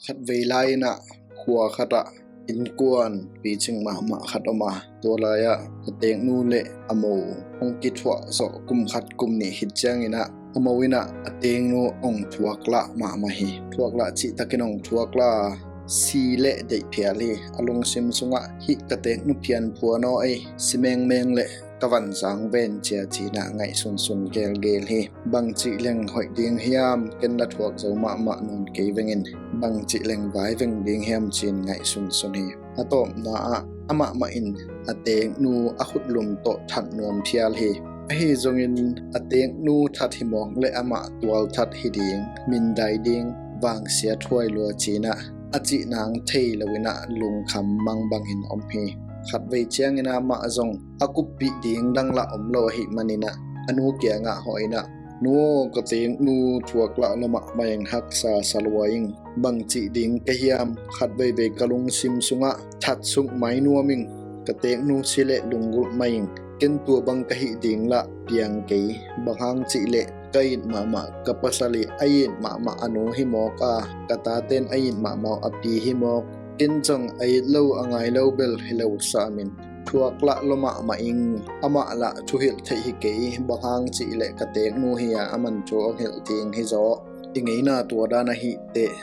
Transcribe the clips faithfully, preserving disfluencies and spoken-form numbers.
Khatvei lai-in ah khua khatah innkuan picing mahmah khat om a, tua lai-ah a teeknu le a mo hong kithuah zawh kum khat kum nih khit ciangin ah a mo in ah a teeknu hong thuaklah mahmah hi. Thuaklah cihtakin hong thuaklah a, si le deih phial hi. A lungsim sungah hih ka teeknu phianphuan aw ei, si mengmeng le ka vanzang ven cia ci-in ah ngaihsunsun gelgel hi. Bangcih leng hoih ding hiam, ken la thuak zo mahmah nawn kei vengin, bangcih leng vai veng ding hiam ci-in ngaihsunsun hi. A tawpna ah amah mah in a teeknu a khutlum tawh that nuam phial hi. Ahi zongin a teeknu that hi mawk le amah tual that hi ding, mindai ding, vangsiat huai lua ci-in ah a cih nang thei loin ah lungkham mang bangin om hi. Khatvei ciangin ah amah zong a kuppih ding dang lah om lo ahih manin ah a nu kiangah hawh in ah, "Nu aw, ka teeknu thuaklah lua mahmah ing, haksa sa lua ing. Bangcih ding ka hiam, khatveivei ka lungsim sungah that suk mai nuam ing. Ka teeknu si leh lunggulh mai ing. Ken tua bang ka hih ding lah piang kei. Bang hang cih leh ka it mahmah ka pasal ii a it mahmah a nu hi mawk a, ka tate in a it mahmah uh a pi hi mawk. Ken zong a it lo a ngai lo bel hi lo sam in. Thuaklah lua mahmah ing. Amah lah thuhilh theih hi kei. Bang hang cih leh ka teeknu hi a, aman thu hong hilh ding hi zaw. I ngeina tua dan ahih teh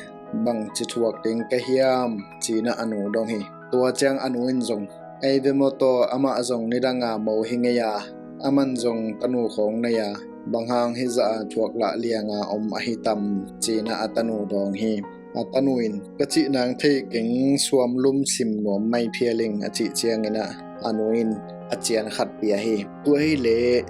bangci thuak ding ka hiam?" ci-in ah a nu dong hi. Tua ciang a nu in zong, "Ei ve maw taw, amah zong nidanga mo hi ngei a, aman zong tanu khawng nei a, bang hang hih zah a thuaklah lianga om ahi tam?" ci-in ah a tanu dawng hi. A tanu in, "Ka cih nang thei keng, suamlum sim nuam mai phial ing," a cih ciangin ah a nu in a cian khat pia hi. "Tua hi leh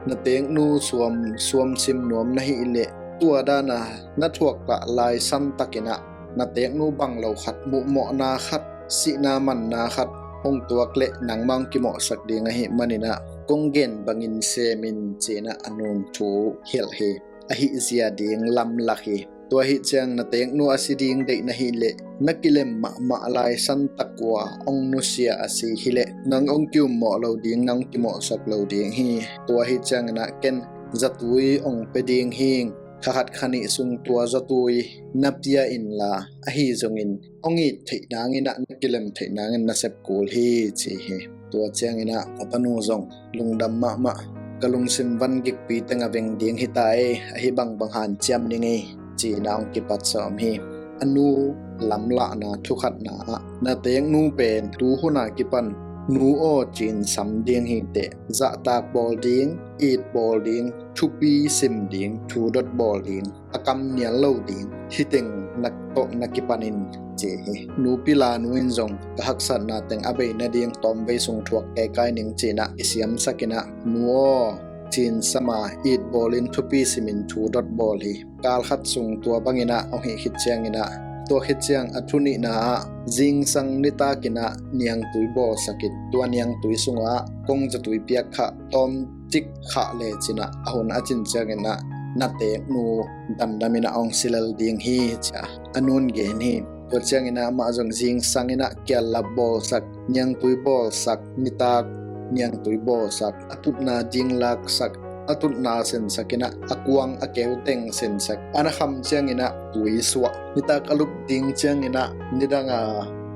na teeknu suam, suam sim nuam na hih leh, tua dan a na thuaklah lai santakin ah na teeknu bang lo khat, muhmawhna khat, sihna manna khat hong tuak leh nangmah hong kimawhsak ding ahih manin ah kong gen bangin sem in," ci-in ah a nun thu hilh hi. Ahih zia ding lamlak hi. "Tua ahih ciang na teeknu a si ding deih na hih leh, na kilem mahmah lai santak uh a hong nusia a si hi leh, nang hong kiummawh lo ding, nang hong kimawhsak lo ding hi. Tua ahih ciangin ah ken zatui hong pia ding hi ing. Kha khat kha nih sung tua zatui na pia inla, ahi zongin hong it theih nangin ah, na kilem theih nangin na sep kul hi," ci hi. Tua ciangin ah a tanu zong, "Lungdam mahmah, ka lungsim van gikpi teng a veng ding hi ta ei, ahi bangbang hanciam ning ei," ci-in ah hong kipat sawm hi. A nu lamlahna thukhatna ah, "Na teeknu pen tu hun a kipan nu aw ci-in sam ding hi teh, zahtak bawl ding, it bawl ding, thupi sim ding, thu dot bawl ding, a kam nial lo ding, hih teng na tawh na kipan in," ci hi. Nupi la nu in zong, "Ka haksatna teng a bei nading tawmvei sung thuak kaikai ning," ci-in ah i siamsak in ah, "Nu aw, ci-in sam a, it bawl in, thupi sim in, thu dot bawl hi. Kal khat sung tua bangin ah hong hih khit ciangin ah, tua khit ciang a thu nihna ah zingsang nitak in ah niangtui bawlsak in, tua niangtui sungah kong zatui piak khah tawm tik khah lecin ah, a hun a cin ciangin ah na teeknu damdam in ah hong si lel ding hi," ci-a a nun gen hi. Tua ciangin ah amah zong zingsang in ah kiallap bawlsak, niangtui bawlsak, nitak niangtui bawlsak, a tutna dinglaksak, a tutna sensak in ah a kuang a keu teng sensak, a na kham ciangin ah tui suah. Nitak a lup ding ciangin ah nidang a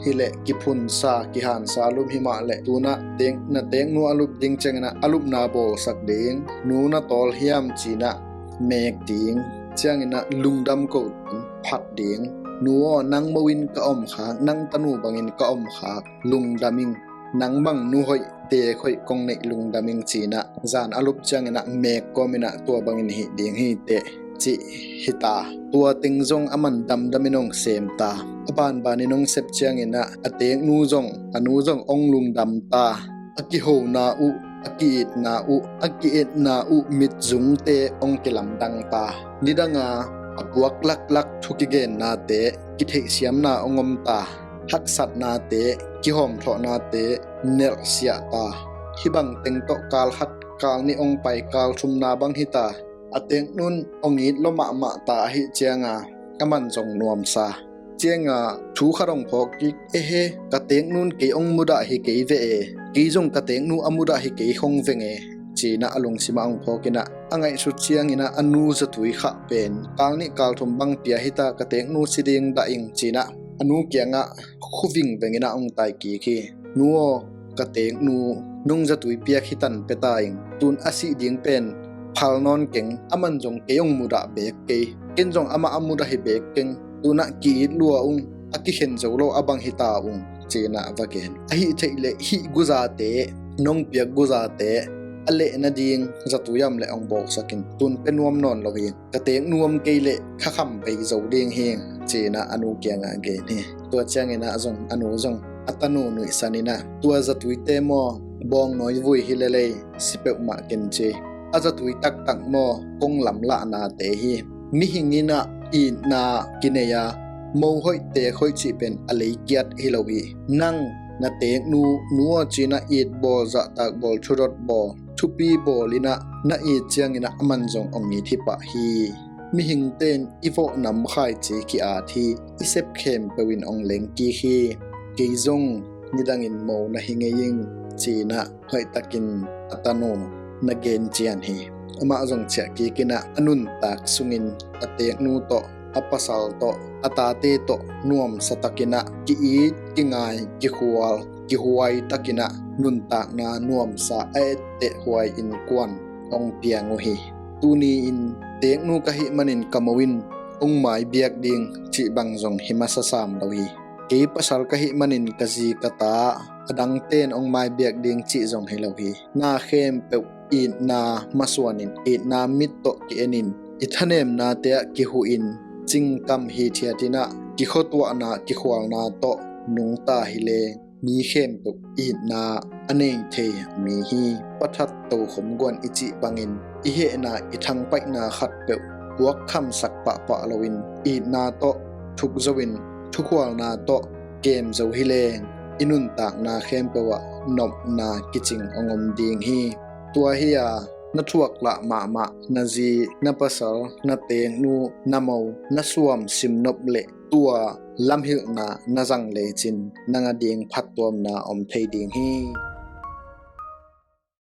hi leh kiphunsa, kihansa lum hi mah leh, tu in ah teek, na teeknu a lup ding ciangin ah a lupna bawlsak ding, nu na tawl hiam ci-in ah mek ding, ciangin ah lungdam ko ding, phat ding. Nu aw, nang mo in ka om khak, nang tanu bangin ka om khak, lungdam ing. Nang bang nu hoih, teek hoih kong neih, lungdam ing, ci-in ah zan a lup ciangin ah mek kawmin ah tua bangin hih ding hi teh, cih hi ta. Tua teng zong aman damdam in hong sem ta. A banban in hong sep ciangin ah a teeknu zong, a nu zong hong lungdam ta. A kihona uh, a ki-itna uh, a ki-etna uh mitzungte hong kilamdang ta. Nidang a a puak laklak thu kigennate, kitheihsiamna hong om ta. Haksatnate, kihawmthawhnate nelhsiah ta. Hih bang teng tawh kal khat, kal nih hong pai, kal thumna bang hi ta. A teeknu in hong it lua mahmah ta ahih ciang a, aman zong nuamsa. Ciang a thu khat hong phawk kik, "Ehe, ka teeknu in kei hong mudah hi kei ve e, kei zong ka teeknu a mudah hi kei khong veng e," ci-in ah a lungsim ah hong phawkin ah, a ngaihsut ciangin ah a nu zatui khah pen kal nih kal thum bang pia hi ta, ka teeknu si ding dah ing ci-in ah a nu kiangah khu vingvengin ah hong tai kik hi. Nu aw, ka teeknu nong zatui piak hi tan pia ta ing. Tun a sih ding pen phal nawn keng, aman zong kei hong mudah beek kei, ken zong amah a mudah hi beek keng. Tun ah ki-it lua ung, a kikhen zo lo a bang hi ta ung ci-in ah va gen. Ahih theih leh hih guzate, nong piak guzate a leh nading zatui om leh hong bawlsak in, tun pia nuam nawn lo hi. Ka teeknu om kei leh kha kham bei zo ding hi ci-in ah a nu kiangah gen hi. Tua ciangin ah zong a nu zong a tanu nuihsan in ah, tua zatuite maw, bawngnawi vui hi lel ei, si peuhmah ken ci. A zatui taktak maw, kong lamlahnate hi. Mihing in ah itna kinei a, mo hoih teek hoih cih pen a lei kiat hi lo hi. Nang, na teeknu, nu aw ci-in ah it bawl, zahtak bawl, thudot bawl, thupi bawl in ah na it ciangin ah aman zong hong it hi pah hi. Mihingte in i vawh nam khaici ki-at hi, i sep khempeuh in hong leng kik hi. Kei zong nidangin mo na hi ngei ing ci-in ah hoihtakin a tanu na gen cian hi. Amah zong ciah kik in ah a nuntak sungin a teeknu tawh, a pasal tawh, a tate tawh nuamsa takin ah ki-it, kingai, kikhual, kihuai takin ah nuntakna nuamsa a etteh huai innkuan hong piang uh hi. Tuni-in teeknu ka hih manin ka mo in hong maibiak ding cih bang zong hi masa sam lo hi. Kei pasal ka hih manin ka zi ka ta, a dangte in hong maibiak ding cih zong hi lo hi. Na khempeuh itna masuanin, itna mit tawh ki-enin, i thanemnate ah kihuhin, cingkam hithiatin ah kikhuatuahna, kikhualna tawh nungta hi leng, mi khempeuh itna a nei thei mi hi. Pathat tokhom guan i cih bangin i hehna, i thangpaihna khatpeuh puakkhamsak pahpah loin, itna tawh thuk zo in, thukhualna tawh kem zo hi leng, i nuntakna khempeuh ah nopna kicing hong om ding hi. Tua hi-a na thuaklah mahmah na zi, na pasal, na teeknu, na mo na suam simnop leh tua lamhilhna na zang lecin nang ading phattuamna om thei ding hi.